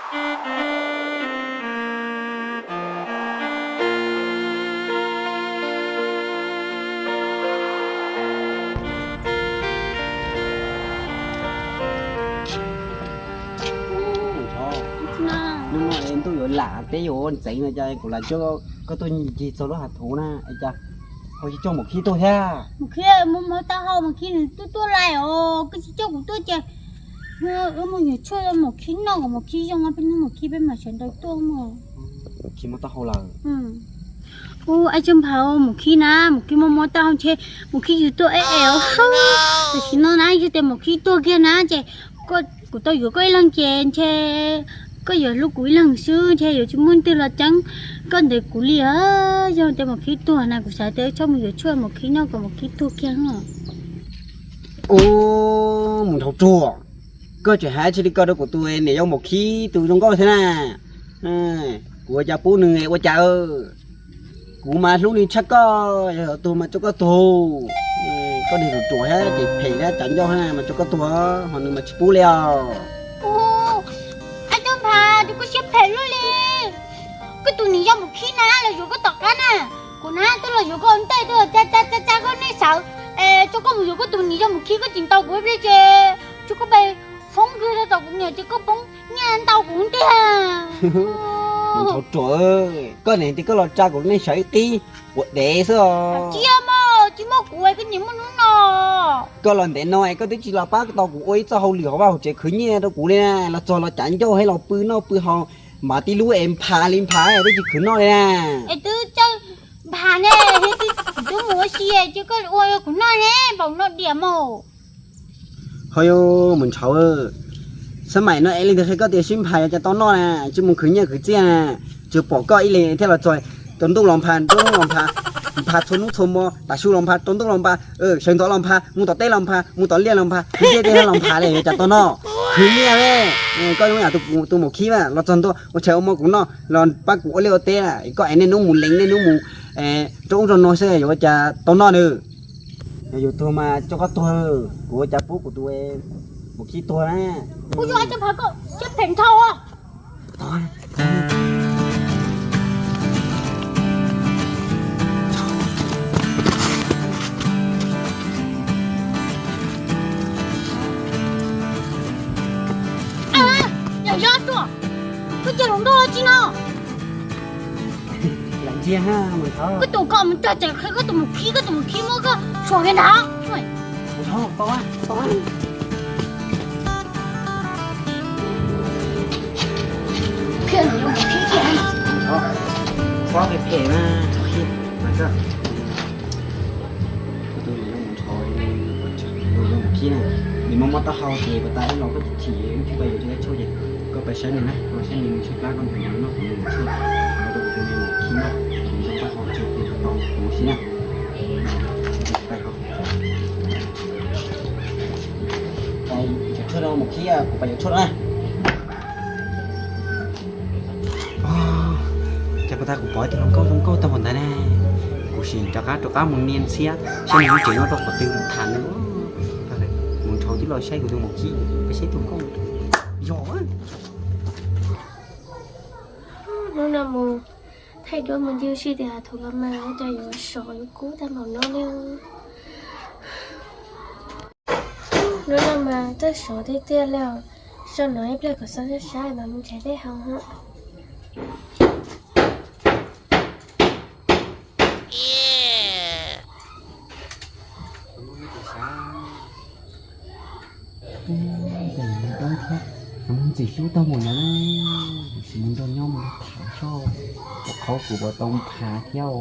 Hnub no ntuj yuav lam teb yuav ua ntxeev no ces kuv lam coj koj tuaj ncig txog lub hav thuv na. Es cas ho tsis coj Maum Khib tuaj thiab? Maum Khib mob mob taub hau, Maum Khib nws tuaj tuaj lais os, koj tsis coj kuv tuaj ces wb muab nyuam tshuaj rau Maum Khib noj kom Maum Khib zoo, peb hnub Maum Khib peb mam sawv ntxov tuaj mog. Maum Khib mob taub hau lawm. Ub, Ab Txawj Nphas, Maum Khib na, Maum Khib mob mob taub hau ntshe Maum Khib yug tuaj eb es os. Tam sim no na yog tias Maum Khib tuag kiag na ces kuv tau yuav koj ib leeg ces ntshe koj yuav hlub kuv ib leeg xwb, ntshe yuav tsis muaj leej twg los ceeb koj ntawm kuv li os. Yog tias Maum Khib tuag na kuv xav tias wb txhob mus yuav tshuaj Maum Khib noj kom Maum Khib tuag kiag. Ub, Mus Nrhaus Ruam, koj tseem hais tsis li ko rau kuv tus niam yau Maum Khib tus zoo nkauj thiab na. Kuv ua cas pub nws ua cas, kuv mas hlub nws tshaj koj, yog tuag mas tso koj tuag. Koj niag ruam ruam thiab ces phem thiab cav ncauj thiab mas tso koj tuag, ho nws mas tsis pub li os. Ab Txawj Nphas, tus koj siab phem luaj li. Koj tus niam yau Maum Khib na los yuav koj tom qab na. Kuv na twb los yuav koj ua ntej, twb los tsa tsa tsa koj nej sawv, es tso koj mus yuav koj tus niam yau Maum Khib, koj tsis ntau kuv ib pliag ces tso koj pais foob nkawg rau tom kuv niam ces koj poob nyiaj ntau kuv tiag. Mus Nrhaus Ruam, koj niam tias koj los tsa kuv nej sawv ib qib quav dev xwb os. Tsis muaj kuv, koj niam muaj hnub no. Koj los ntev no es koj twb tsis los pab tau kuv ua ib txoj hauj lwm hauv vaj hauv tsev khwv nyiaj rau kuv li na, los txog los cav ncauj thiab los pw noj pw haus, mas tib lub es nphav li nphav twb tsis khwv noj li na. Es twb Txawj Nphas ne, kuv twb mus ua si ces koj ua kuv noj ne, npaum no diam mog. Ho yog Mus Nrhaus, xab maim no es leej twg qhia koj tias sib nphas yuav cas tau noj na, tsis mus khwv nyiaj khwv txiaj na, tsuas pom koj ib leeg thiaj los txog, rau ntuj los nphas, rau hnub los nphas, nphas txhua hnub txhua hmo, tav su los nphas, rau ntuj los nphas, sawv ntxov los nphas, mus tom teb los nphas, mus tom liaj los nphas, mus tej teb los nphas li yuav cas tau noj. Khwv nyiaj, koj zoo yam tus Maum Khib los txog ntua ua tshais ua hmo kuv noj, los pab kuv ua liaj ua teb, koj es niaj hnub mus lees niaj hnub mus rau ub rau no xwb yuav ua cas tau noj nws. Yog yus tuag mas tso koj tuag, kuv ua cas pub kuv tus Maum Khib tuag na. Kuv yog Ab Txawj Nphas, koj siab phem dhau. Yog Ab Txawj, koj cia hluas nkauj tsi no. Koj tus ko mus txog tseem qhia koj tus Maum Khib, koj tus Maum Khib muab koj suas kiag ntag. Qhia tus Maum Khib kiag. Txhob phem phem na, txhob phem mas koj. Tus niam yau Mus Nrhaus, tus yau Maum Khib na, nws mob mob taub hau ces puas tas ib los koj chim chim wb thiaj pab yuav rau koj tshuaj ces koj pab saib nws na, koj saib nws tshuaj plab koj nrog nws noj kuv mus yuav tshuaj rau kuv tus niam Maum Khib noj, nws zoo taub hau tshuaj kuv tau kuv si na. Tshuaj rau Maum Khib, kuv pab yuav tshuaj na. Cas puas tas kuv pom tus hluas nkauj zoo nkauj tag npaum ntawd ne. Kuv sim rov qab rov qab mus nias ntxhiab saib nws lub tsev nyob rau qhov twg mus tham nws. Mus Nrhaus twb los saib kuv tus Maum Khib, peb saib tus nkauj yog. Hnub no mus thaij duab mus ncig sib tias thaum los mas ua cas yuav sov yuav kub tag npaum no li. Hnub no mas twb sov tiag tiag li os. Sov no ib pliag kom sov sab sab mas mus nrhiav dej haus. Ntxim hlub tag mus na, sim mus nrog nyob mus tham soj, qhov kuv puas tau nphav thiab os.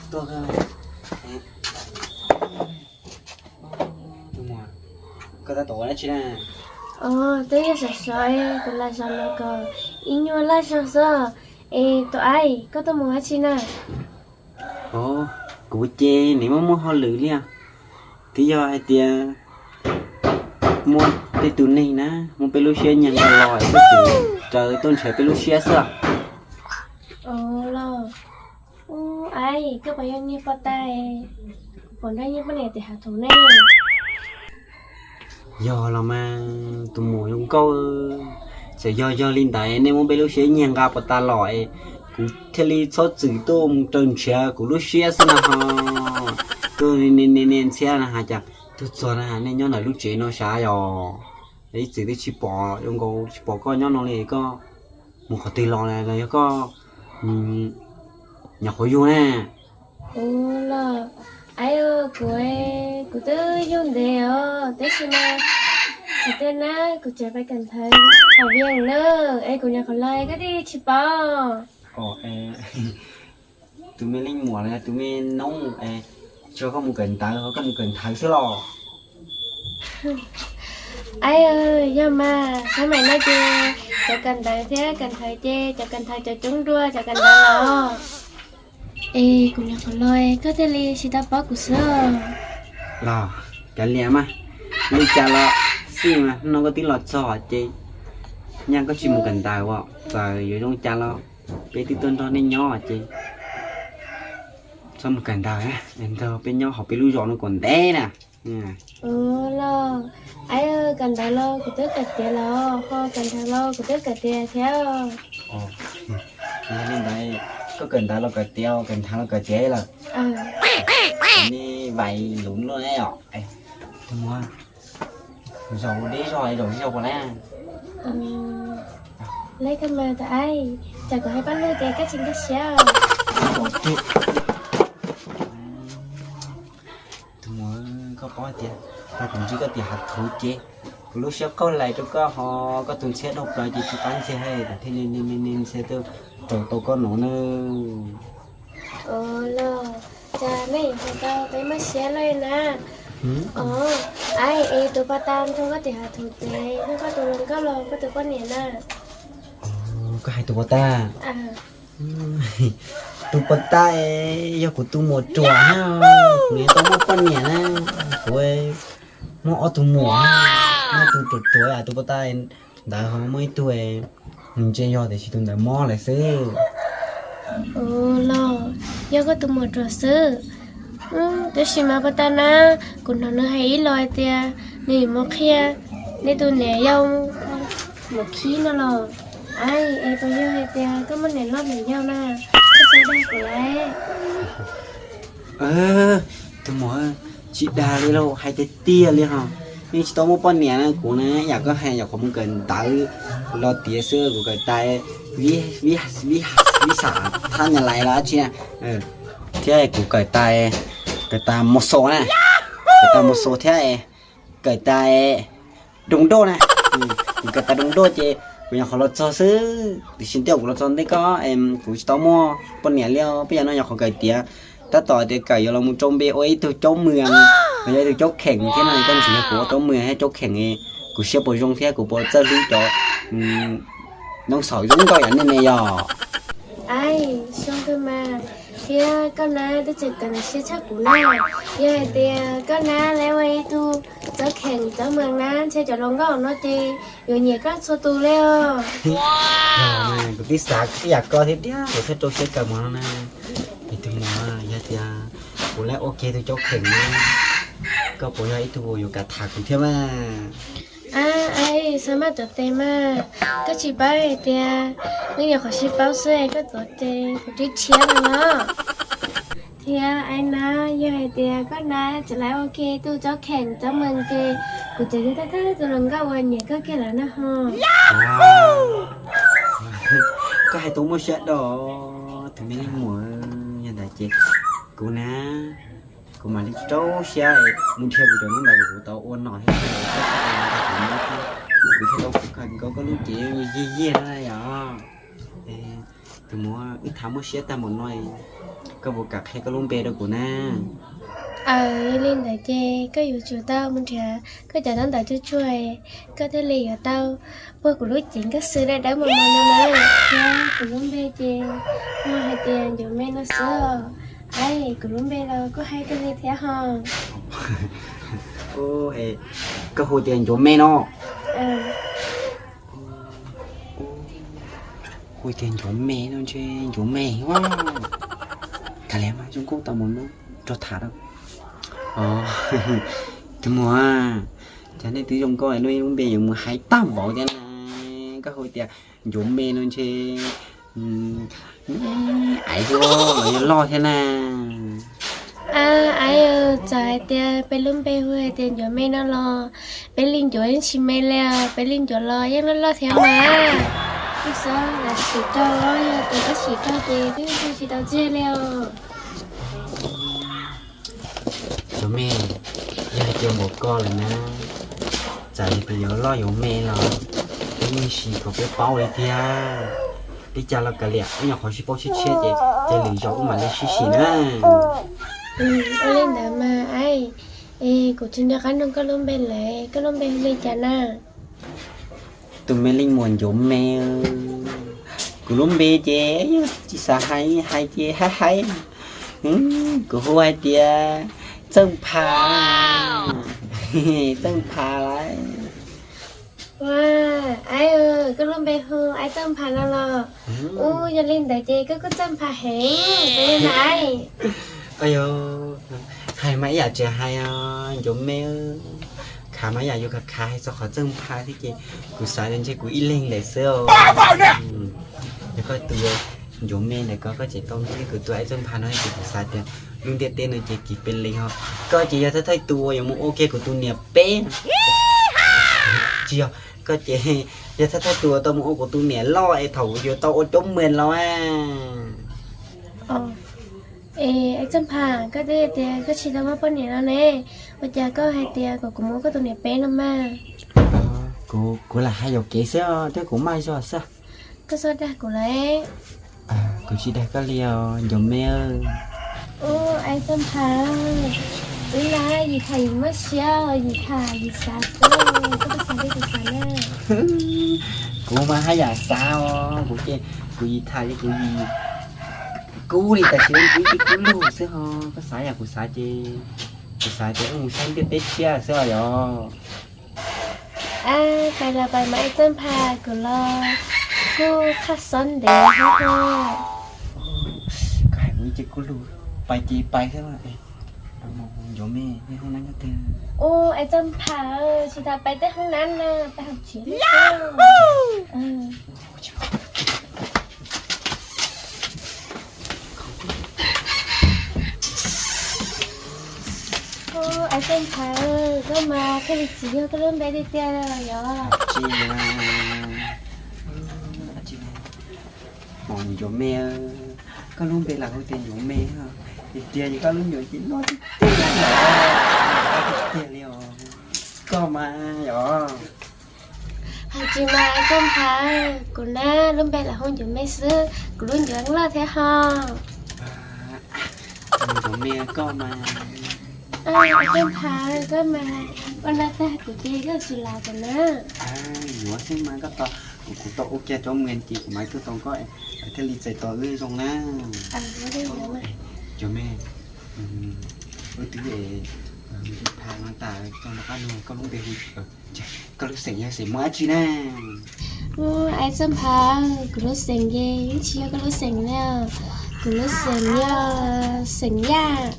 Tuaj, koj tab tom ua dab tsi na? Twb yog sov sov, kuv los zaum no kom ib nyuag laj zog xwb. Es tus aib, koj tuaj mus dab tsi na? Kuv ces nim muaj muaj hauj lwm li os. Twb yog hais tias muaj tej tus neeg na muab peb lub siab nyiag nqa los xwb ces raws tuaj nrhiav peb lub siab xwb. Los, ub, aib, koj puas yog niag poj tais, pom nrog niag poj niam tim hav thuv ne? Yog los mas tus muam zoo nkauj, txawm yog yog li ntawd nej muab peb lub siab nyiag nqa puas tas los es kuv thiaj li txhob txwm tuaj mus raws nrhiav kuv lub siab xwb na ho. Tuaj niaj niaj ntxhiab na has cas tuaj txog na nej nyob ntawm lub tsev no sav yog ib txwm twb tsis pom zoo nkaus tsis pom koj nyob no li, koj mus qhov twg los los yog koj nyuam qhuav yug na? Ub los, aib, kuv, kuv twb yug ntev os, tab sis mas kuv tej na kuv tseem pais kawm ntawv hauv Vias na, es kuv nyuam qhuav los koj twb tsis paub. Tus me leej muam los yog tus me noob, tso koj mus kawm ntawv ho koj mus kawm ntawv xwb los? Aib, yog mas, xab maim no ces cov kawm ntawv thiab kawm ntawv ces cov kawm ntawv cov coob dua cov kawm ntawv los. Es kuv nyuam qhuav los koj thiaj li tsis tau paub kuv xwb. Los, kav liam mas, li cas los xij mas hnub no koj twb los txog ces nyaj koj tsis mus kawm ntawv as, txawm yuav zoo cas los peb twb tuaj nrog nej nyob ces txhob mus kawm ntawv, nrog peb nyob hauv peb lub zos no kom ntev na. Los, aib, kawm ntawv los kuv twb kawm tiav los, ho kawm ntawv los kuv twb kawm tiav thiab. Yog li ntawd, koj kawm ntawv los kawm tiav, kawm ntawv los kawm tiav lawm. Nej vais lus luaj os. Tus muam, zaum deb zog zaum deb zog puas na? Leb koj mas tus aib, tsam kuv hais pab lug ces koj tsis nkag siab. Tus muam, koj paub tias thaum kuv ntsib koj tim hav thuv ces kuv lub siab qaug lais rau koj ho koj tus ntxhiab dhau plaws ces tsis qab ntxiag, kuv thiaj li ntxhiab tuaj raws tau koj no na. Los, cas nej yuav hais tau peb muaj siab loj na. Os, aib, es tus poj tab nrog koj tim hav thuv ces yog koj tus hluas nkauj los koj tus poj niam na? Koj hais tus poj tab? Tus poj tab yog kuv tus muam ruam na, kuv yuav tau muaj poj niam na, kuv muaj ob tug muam, muaj tus ruam ruam, tus poj tab ntawd ho muaj ib tug nws ntse yog tiam sis tus ntawd mob lawm xwb. Los, yog koj tus muam ruam xwb. Tab sis mas poj tab na, kuv hnov nws hais ib los hais tias nws yuav mus qhia nej tus niam yau mus khib no los. Aib, es puas yog hais tias koj muaj niam loj niam yau na, koj txhob dag kuv lauj. Tus muam, tsis dag li lauj, hais tiag tiag li ho. Yeej tsis tau muaj poj niam na, kuv na yam koj hais yog qhov mus kawm ntawv los tiav xwb, kuv kawm tas vib xam thab nyas lais los dab tsi na, thiab kuv kawm tas, kawm tas mos xos na, kawm tas mos xos thiab kawm tas doos doj na. Kuv kawm tas doos doj ces kuv nyuam qhuav los txog xwb, tiam sis tej zaum kuv los txog ntej koj, kuv tsis tau muaj poj niam li os. Peb yog no nyuam qhuav kawm tiav, tab tom tias kawm yuav los mus rau npe ua ib tug caub mws, los yog ib tug caub kheem thiab no, koj ntxim yog kuv ua caub mws thiab caub kheem, kuv siab puas zoo thiab kuv puas txawj hlub cov noob xaum zoo nkauj yam nej ne yog. Aib, zoo kawg mas, thiab koj nab twb tseem kawm siab tshaj kuv na. Yog hais tias koj nab lawv ua ib tug caub kheem caub mws na, ntshe cov hluas nkauj no ces yuav nyiam koj txhua tus li os. Yog, kuv twb xav ib yam koj thiab tiag, kuv thiaj rau siab kawm mos no na. Es tus muam, yog tias kuv lawv ua kiag tug caub kheem na, koj puas yog ib tug yuav kam tham kuv thiab mas? Aib, xav maj tuav tes mas, koj tsis paub hais tias wb nyuam qhuav sib paub xwb es koj tuav tes kuv twb rhiab lawm no. Thiab aib nab, yog hais tias koj nab tseem lawv ua kiag tug caub kheem caub mws ces kuv tseem yog thawj thawj tus hluas nkauj uas nyiam koj kiag lawm no ho. Koj hais tau muaj siab dua, tus me leej muam, yog ntawd ces kuv na, kuv mam li rau siab mus nrhiav kuv cov nub npam kuv tau ua nom thiab, kuv thiaj tau kawm nkaus koj lub cev yig yig no yom. Tus muam, wb tham muaj siab tag npaum no, koj puas kam qhia koj lub npe rau kuv na? Aws, yog li ntawd ces koj yuav tsum tau mus nrhiav koj cov ntaub ntawv tsuag tsuag, koj thiaj li yuav tau puag kuv lub cev nkauj xwb dawb dawb mos mos no na. Thiab kuv lub npe ces muaj hais tias Ncuav Me no xwb os. Aib, kuv lub npe los kuj haib kawg li thiab ho. Koj hu tias Ncuav Me no. Hu tias Ncuav Me no ntshe Ncuav Me a. Kav liam mas, zoo nkauj tau mus nrog tham rau. Tus muam, cas nej twb zoo nkauj no lub npe yuav mus hais tag npaum thiab na. Koj hu tias Ncuav Me no ntshe aiv thiab los yog loj thiab na. Aiv, txawm hais tias peb lub npe hu hais tias Ncuav Me no los peb li ncuav yeej tsis me li, peb li ncuav los yeej loj loj thiab mas. Koj xav lam sim rau, yog tias koj sim rau ces twb hu tsis tau tseg li os. Ncuav Me, yog hais tias npaum koj lawm na, txawm hais tias yuav loj yuav me los peb yeej sim kom peb paub li thiab. Li cas los kav liam, wb nyuam qhuav sib paub tshiab tshiab ces cia lwm zaus wb mam li sib sim na. Ua li ntawd mas aiv, es kuv tsis nco qab nug koj lub npe lawm, koj lub npe hu li cas na? Tus me leej muam Ncuav Me, kuv lub npe ces yog tsis xav hais, hais ces haib haib. Kuv hu hais tias Txawj Pha. Txawj Pha lawm. Ua, aiv, koj lub npe hu aiv Txawj Pha no los? Ua yog li ntawd ces koj kuj txawj pha heev, puas yog na aiv? Yog, hais mas ib yam tsis hais os Ncuav Me. Khav mas ib yam yuav khav khav hais txog qhov Txawj Pha thiab ces kuv xav tias ntshe kuv ib leeg lawm xwb os. Yog koj tus Ncuav Me ntawm ko koj tseem tau ntsib kuv tus aiv Txawj Pha no ces kuv xav tias lub ntiaj teb no ces kis pes lees ho. Koj ces yog thawj thawj tus uas yuav mus ua kiag kuv tus niam peb no. Tsis yog, koj ces yog thawj thawj tus uas tau mus ua kuv tus niam loj es thaum kuv yuav tau ua coob mees los a. Es Txawj Pha, koj twb tias koj tsis tau muaj poj niam no ne, ua cas koj hais tias kom kuv mus ua koj tus niam peb no mas? Kuv lam hais yuam kev xwb thiab kuv maj zog xwb. Koj txhob dag kuv lawm. Kuv tsis dag koj li os Ncuav Me. Ub, aiv Txawj Pha, wb na yim tham yim mob siab, yim tham yim xav xwb, koj puas xav li kuv xav na? Kuv mas haj yam xav os, kuv ces kuv yim tham ces kuv yim kub li tam sim no kuv ib ce kub lug xwb ho, koj xav yam kuv xav ces kuv xav tias wb mus saib ntiaj teb tshiab xwb os yog. Pais los pais mas aiv Txawj Pha, kuv los kuj qhaj xob ntev thiab. Koj hais kuv ib ce kub lug, pais ces pais xwb. Ncuav Me, nej hoob nab nyob twg? Ub, aiv Txawj Pha, tsis tas pais tej hoob nab na, pais hauv tsev. Aiv Txawj Pha, koj mas thiaj li tsis yog koj lub npe tiag tiag yog. Ncuav Me, koj lub npe lam hu tias Ncuav Me, tiag tiag ces koj lub ncuav ces loj tiag tiag li os. Koj mas yog. Hais tsis mas Txawj Pha, kuv na lub npe lam hu Ncuav Me xwb, kuv lub ncuav loj thiab ho. Ncuav Me koj mas. Txawj Pha, koj mas ua no tag kuv ces koj tsis lam kuv na. Yuav xwb mas koj tos kuv, kuv tau ua kiag cov mws ces kuv mam tuaj tos koj, thiaj li txais tos wb zoo na. Ncuav Me, wb twb Txawj Pha no tas, koj nrog qab nug koj lub npe hu, koj lub xeem yog xeem Hmoob dab tsi na? Aiv Txawj Pha, kuv lub xeem ces yeej tsis yog koj lub xeem li. Kuv lub xeem yog xeem Yaj.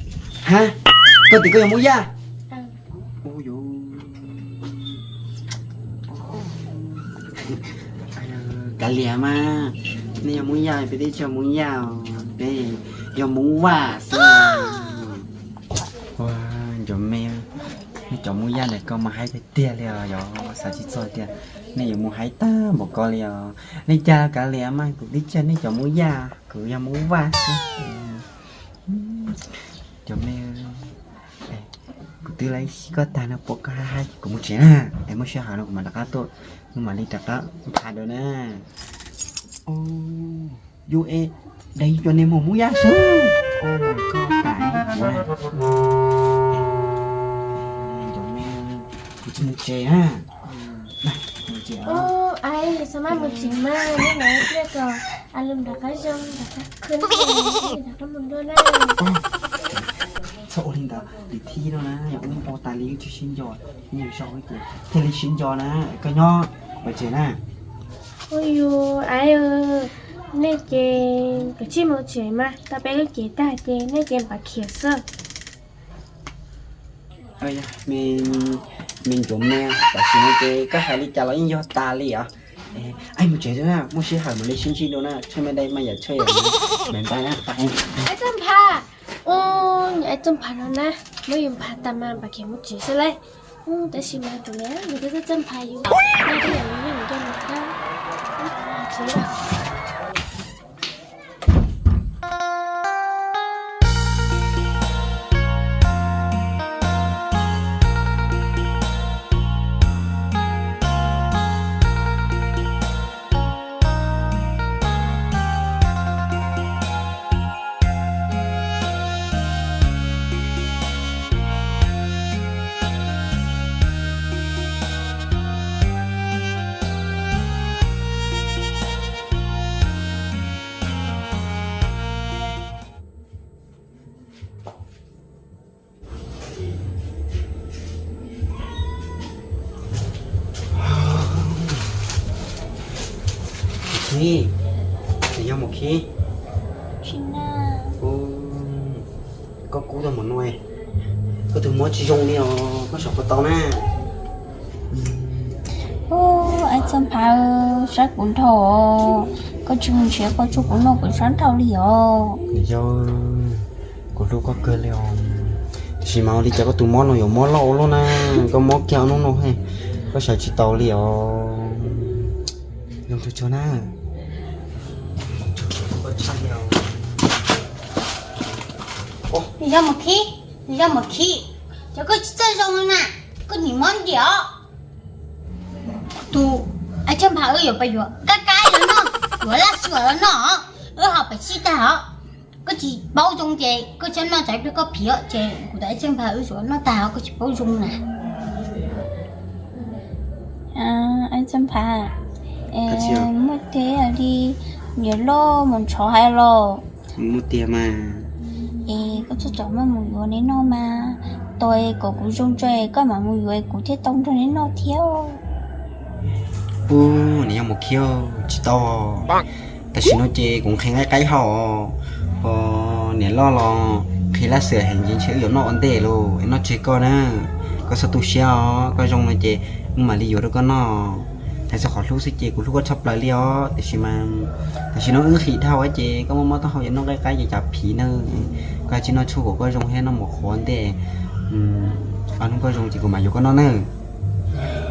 Ha, koj tias koj yog Hmoob Yaj? Kav liam mas, nej yog Hmoob Yaj peb twb tsis yog Hmoob Yaj, peb yog Hmoob Vaj xwb. Ncuav Me, nej cov Hmoob Yaj ntawm koj mas haib tiag tiag li os, yog xav tsis txog tias nej yuav mus haib tag npaum ko li os. Li cas kav liam mas, kuv twb tsis yog nej cov Hmoob Yaj, kuv yog Hmoob Vaj xwb. Ncuav Me, kuv twb laib sib koj tag no pom koj haib haib ces kuv mus tsev na, es muaj sij hawm no kuv mam rov qab tuaj, kuv mam li rov qab tham dua na. Yus es deev cov niag maum Hmoob Yaj xwb. Ncuav Me, kuv tsis mus tsev na. Ub, aiv, xav mas mus tsev mas, nyob no pliag kom lub nrov qab zoo, nrov qab khw, nrov qab mus dua na. Txhob ua li ntawd, lim thib no na yog wb npau tas li wb tsis sib nco, nyob zoo ces thiaj li sib nco na. Koj nyob pov tseg na. Ua yus aiv, Nej ces kav tsij mus tsev mas, tau peb lub cev tag ces nej ces npav khiav xwb. Me ncuav me, tam sim no ces koj hais li cas los yeej yog tas li os. Mus tsev xwb na, muaj sij hawm mam li sib ntsib dua na, tshuaj me dai mas yam tshuaj me ntai na. Aib Txawj Nphas, Aib Txawj Nphas no na, muab yus nphas tas mas npav khiav mus tsev xwb lauj. Tab sis mas tus niam yus twb Txawj Nphas yus, yus yog mus tsev. Khib, nws yog mus khib. Tsis na. Koj kub tau mus no, koj tus mob tsis zoo li os, koj saum ko taw na. Aib Txawj Nphas, saib kuv dhau, koj tsis mus nrhiav koj tsuag kuv noj kuv sab dhau li os. Yog, kuv hlub koj kawg li os. Tiam sis mas ua li cas koj tus mob no yuav mob loj ua luaj na, koj mob kiag hnub no, koj sawv tsis tau li os. Zoo tsuag tsuag na. Nws yog mus khib, nws yog mus khib, ces koj tsis txawj zoo li na, koj nim mob ntiag os. Tus Aib Txawj Nphas wb yuav pab yuav kab kab los noj, yuav laj xuas los noj, wb ho pab sib tag os. Koj tsis paub zoo ces koj txhob noj tsam ib pliag koj phiv os, ces kuv tus Aib Txawj Nphas wb yuav noj tag os, koj tsis paub zoo na. Aib Txawj Nphas, muaj tiag li niam loj mus ntshov hais los? Muaj tiag mas. Es koj txhob txawm maj mus yuav neb noj mas, tos kom kuv zoo tso koj mam mus yuav kuv thiaj tau nrog neb noj thiab. Ub, nws yog mus khib tsis tau. Tam sim no ces kuv nqhis nqaij qaib hau, ho niam loj los nqhis laj xwm heev ces ntshe wb yuav noj ua ntej lauj, es noj tseg koj na. Koj txhob tu siab os, koj zoo no ces wb mam li yuav rau koj noj. Hais txog qhov hlub xwb ces kuv hlub koj tshaj plaws li os, tiam sis mas tam sim no wb nqhis dhau ces koj mob mob taub hau ces noj nqaij qaib ces cas phiv na. Koj tsis noj tshuaj kom koj zoo thiab noj mov qhuav ntej, ob hnub koj zoo ces kuv mam yuav koj noj na.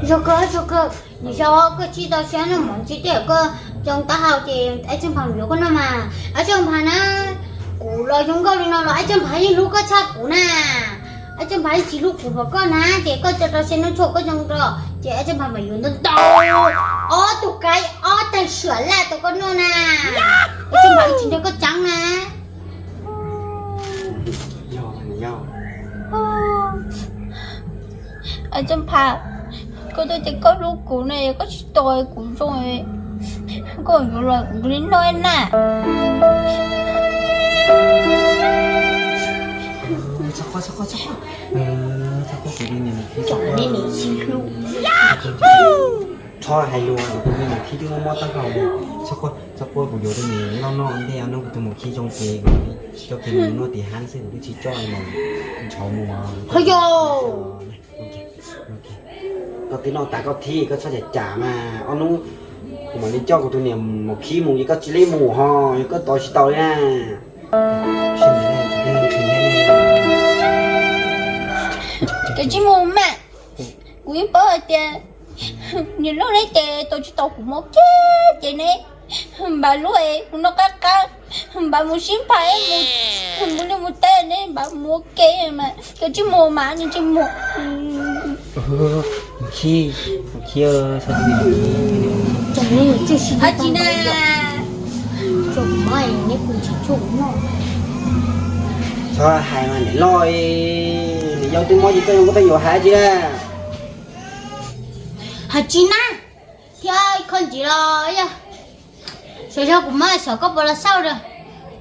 Zoo kawg, zoo kawg, niam yau, koj tsis tau siab noj mov ntsis tej, koj zoo taub hau ces Aib Txawj Nphas yuav koj noj mas. Aib Txawj Nphas na, kuv los zoo nkauj li no los Aib Txawj Nphas yeej hlub koj tshaj kuv na. Aib Txawj Nphas yeej tsis hlub kuv npaum koj na, ces koj tso rau siab noj tshuaj koj zoo rau, ces Aib Txawj Nphas mam yuav ntau ntau ob tug qaib ob tag siam laj tau koj noj na. Aib Txawj Nphas yeej tsis nrog koj tseev na. Aib Txawj Nphas, koj twb tias koj hlub kuv ne, koj tsis tos kuv zoo, koj yuav los kuv li no na. Txhob hais lus, kuv tus me nyuam khib twb mob mob taub hau. Txhob quaj, txhob quaj, kuv yuav rau nws noj noj ntej, hnub kuv tus muam khib zoo ces kuv coj kiag nws noj tim hab xwb, kuv twb tsis coj mus ntshov mus. Koj twb noj tas koj thiab, koj txhob cam cam mas, ob hnub kuv mam li coj kuv tus niam muam khib mus ces koj cia li mus ho, yog koj tos tsis tau li na. Koj tsis mus mas, kuv yeej paub hais tias niam loj neb ces tos tsis tau kuv mus kiag ces neb npaj lub es mus noj qab qab, npaj mus sib nphais mus, mus li mus teb neb npaj mus ua ke mas koj tsis mus mas nws tsis mus. Khib, khib, txhob hais mas niam loj, niam yau twb mob ces koj yuav, koj yuav hais tsis na. Hais tsis na, thiab kho ntxiv los yog xyov yog kuv mob xyov koj puas los xauj lawm.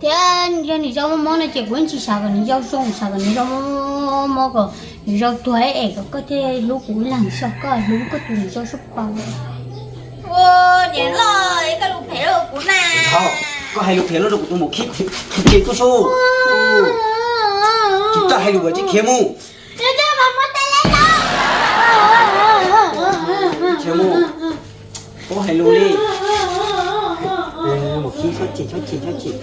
Thiab yog niam yau mob mob no ces kuv yeej tsis xav kom niam yau zoo, xav kom niam yau mob mob kom niam yau tuag es kom koj thiaj hlub kuv ib leeg xwb, koj hlub koj tus niam yau xwb pas. Ua niam loj, koj lus phem rau kuv na. Koj hais lus qhia los rau kuv tus maum khib, qhia tuaj sub. Tsis txawj hais lus ces khiav mus. Khiav mus. Paub hais lus li. Maum khib, txhob chim, txhob chim, txhob chim.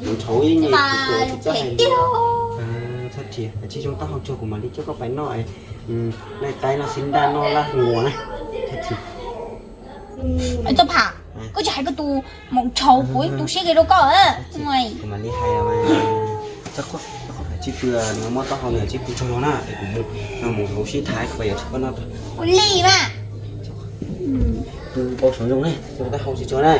Kuv ntshauv ib nyuag tsis txawj hais lus. Txhob chim, tsib zoo taub hau tsuag kuv mam li coj koj pais noj laj qaib, noj xib nraj, noj laj nguas na. Txhob chim. Txoj Pham, koj tsis hais koj tus maum ntshauv, kuv tus siab kiag rau koj. Kuv mam li hais mas. Txhob quaj, txhob quaj, tsib pw, nws muaj taub hau nws tsib pw tsaug zog na, es kuv mus, no mus hauv sib tham koj pais yuav tshuaj koj noj. Kuv li mas. Pw npau suav zoo na, zoo taub hau tsis tsuag na.